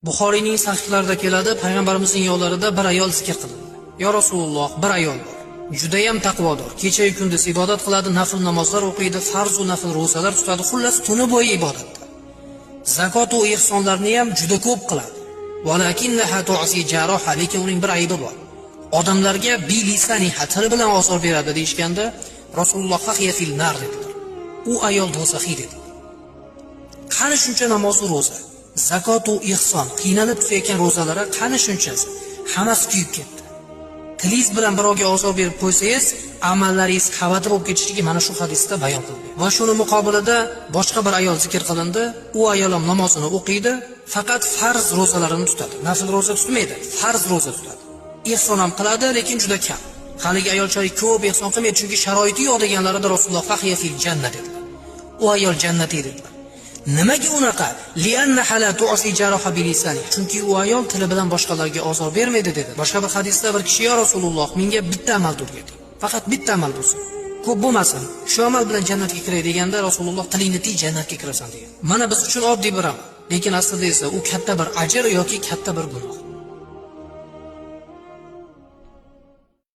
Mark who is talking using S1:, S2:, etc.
S1: Buxoriyning sahihlarida keladi, payg'ambarimizning yo'llarida bir ayol zikr qilindi. "Yo Rasululloh, bir ayol bor. Judayam taqvodor. Kecha-yu kunduz ibodat qiladi, nafl namozlar o'qiydi, farz va nafl ro'zalar tutadi, xullas tuni bo'yi ibodatda. Zakot va ehsonlarni ham juda ko'p qiladi. Valakinnaha tu'si jaroha, lekin uning bir aybi bor. Odamlarga bilisaniha, tili bilan ozor beradi" deyishganda, Rasululloh "Fahiya fil nar" dedilar. U ayol do'zaxiy dedilar. Qani shuncha namoz va ro'za, zakot va ehson, qiynalib tutayotgan ro'zalari qani shunchasi? Hammasi kuyib ketdi. Tilingiz bilan birovga ozor berib qo'ysangiz, amallaringiz xavati bo'lib ketishligi mana shu hadisda bayon qilingan. Va shuni muqobilida boshqa bir ayol zikr qilindi. U ayol ham namozini o'qiydi, faqat farz ro'zalarini tutadi. Nafl ro'za tutmaydi, farz ro'za tutadi. Ehson ham qiladi, lekin juda kam. Haligi ayolchalik ko'p ehson qilmaydi, chunki sharoiti yo'q deganlarida Rasululloh "Fahiya fil janna" dedilar. U ayol jannatiy dedilar. Nimaga unaqa? Li'annaha la tu'si jaraha bilisani. Chunki u ayol tili bilan boshqalarga ozor bermaydi dedi. Boshqa bir hadisda bir kishi: "Yo Rasululloh, menga bitta amal o'rgating. Faqat bitta amal bo'lsin. Ko'p bo'lmasin. Shu amal bilan jannatga kiray" deganda Rasululloh "Tilingni tiy, jannatga kirasan" degan. Mana biz uchun oddiy bir amal. Lekin aslida esa u katta bir ajr yoki katta bir gunoh.